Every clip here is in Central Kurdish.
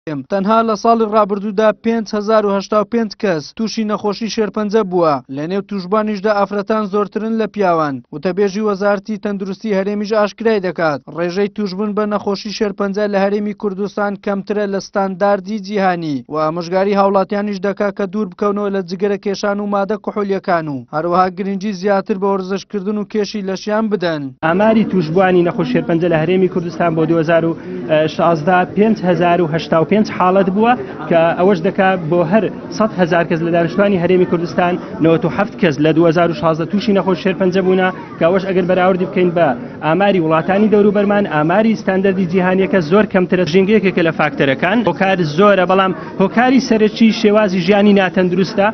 تەنها لە ساڵی ڕابردوودا 5085 کەس تووشی نەخۆشی شێرپەنجە بووە، لەنێو تووشبوانیشدا ئافرەتان زۆرترن لە پیاوان. وتەبێژی وەزارەتی تەندروستی هەرێمیش ئاشکرای دەکات، ڕێژەی تووشبوون بە نەخۆشی شێرپەنجە لە هەرێمی کوردستان کەمترە لە ستانداردی جیهانی و ئامۆژگاری هاوڵاتیانیش دەکات کە دوور بکەونەوە لە جگەرە کێشان و مادە کحولیەکان و هەروەها گرنگی زیاتر بە وەرزشکردن و کێشی لەشیان بدەن. ئاماری تووشبووانی نەخۆش شێرپەنجە لە هەرێمی کوردستان بۆ 2016 5085 حاڵەت بووە کە ئەوەش دەکا بۆ هەر 100 هەزار کەس لە دانیشتوانی هەرێمی کوردستان 97 کەس لە 2016 تووشی نەخۆش شێرپەنجە بوونە کە ئەوەش ئەگەر بەراوردی بکەین بە ئاماری وڵاتانی دەوروبەرمان ئاماری ستاندەردی جیهانیەکە زۆر کەمترە ژینگە یەکێکە لە فاکتەرەکان هۆکار زۆرە بەڵام هۆکاری سەرەکی شێوازی ژیانی ناتەندروستە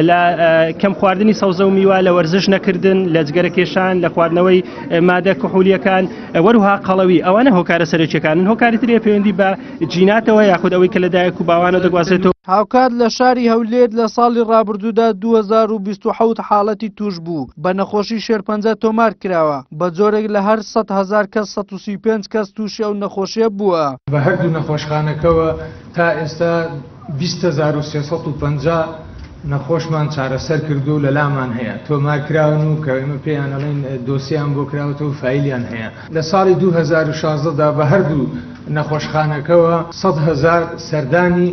لە کەم خواردنی سەوزە و میوە لە وەرزش نەکردن لە جگەرە کێشان لە خواردنەوەی مادە کحولیەکان وەروها قەڵەوی ئەوانە هۆکارە سەرەکیەکانن هۆکاری ترێ پەیوەندی بە جیناتەوە یاخود ئەوەی کە لە دایک و باوانەوە دەگوازرێتەوە. هاوکات لە شاری هەولێر لە ساڵی ڕابردوودا 2027 حاڵەتی تووشبوو بە نەخۆشی شێرپەنجە تۆمار کراوە، بە جۆرێک لە هەر 100,000 کەس 135 کەس تووشی ئەو نەخۆشییە بووە. بە هەردوو نەخۆشخانەکەوە تا ئێستا 20,350 نەخۆشمان چارەسەر کردووە و لەلامان هەیە تۆمارکراون و کە ئێمە پێیان ئەڵێین دۆسیەیان بۆ کراوەتەوە و فایلیان هەیە. لە ساڵی 2016 دا بە هەردوو نەخۆشخانەکەوە 100,000 سەردانی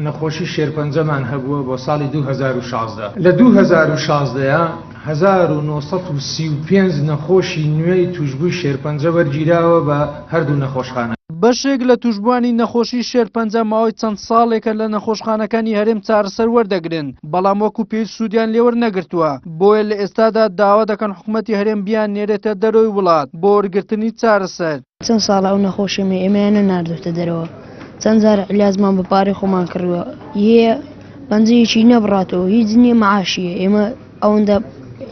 نەخۆشی شێرپەنجەمان هەبووە بۆ ساڵی 2016. لە 2016 1935 نەخۆشی نوێی تووشبووی شێرپەنجە وەرگیراوە بە هەردوو نەخۆشخانە. بەشێک لە تووشبووانی نەخۆشی شێرپەنجە ماوەی چەند ساڵێکە لە نەخۆشخانەکانی هەرێم چارەسەر وەردەگرن، بەڵام وەکو پێویست سوودیان لێوەرنەگرتووە، بۆیە لە ئێستادا داوا دەکەن حکومەتی هەرێم بیاننێرێتە دەرەوەی وڵات بۆ وەرگرتنی چارەسەر. چەند ساڵە ئەو نەخۆشیەمەی ئێمەیان نەناردۆتە دەرەوە، چەند جار عیلاجمان بە پارەی خۆمان کڕیوە، هەیە پەنجەیەکی نەبڕاتەوە هیچ نییە معاشیە، ئێمە ئەوەندە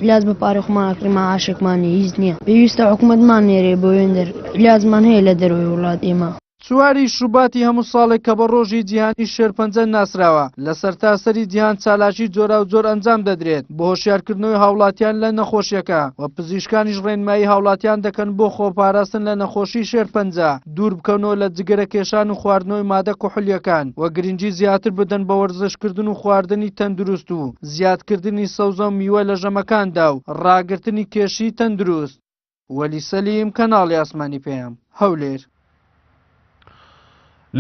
عیلاج بە پارەی خۆمان ئەکڕین معاشێکمان نییە هیچ نییە، پێویستە حکومەتمان نێرێ بۆ وێندەر عیلاجمان هەیە لە دەرەوەی وڵات ئێمە. چواری شوباتی هەموو ساڵێک کە بە ڕۆژی جیهانی شێرپەنجە ناسراوە، لە سەرتاسەری جیهان چالاکی جۆراوجۆر ئەنجام دەدرێت بۆ هۆشیارکردنەوەی هاوڵاتیان لە نەخۆشیەکە و پزیشکانیش ڕێنمایی هاوڵاتیان دەکەن بۆ خۆپاراستن لە نەخۆشی شێرپەنجە دوور بکەونەوە لە جگەرە کێشان و خواردنەوەی مادە کحولیەکان و گرنگی زیاتر بدەن بە وەرزشکردن و خواردنی تەندروست و زیادکردنی سەوزە و میوە لە ژەمەکاندا و ڕاگرتنی کێشی تەندروست. وەلی سەلیم، کەناڵی ئاسمانی پەیام، هەولێر.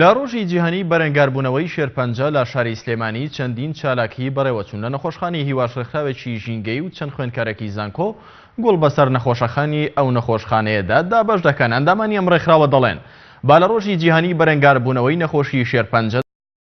لە ڕۆژی جیهانی بەرەنگاربوونەوەی شێرپەنجە لە شاری سلێمانی چەندین چالاکی بەڕێوەچوون لە نەخۆشخانی هیواش ڕێکخراوێکی ژینگەی و چەند خوێندکارێکی زانکۆ گوڵ بەسەر نەخۆشەخانی ئەو نەخۆشخانەیەدا دابەش دەکەن ئەندامانی ئەم ڕێکخراوە دەڵێن با لە ڕۆژی جیهانی بەرەنگاربوونەوەی نەخۆشی شێرپەنجە.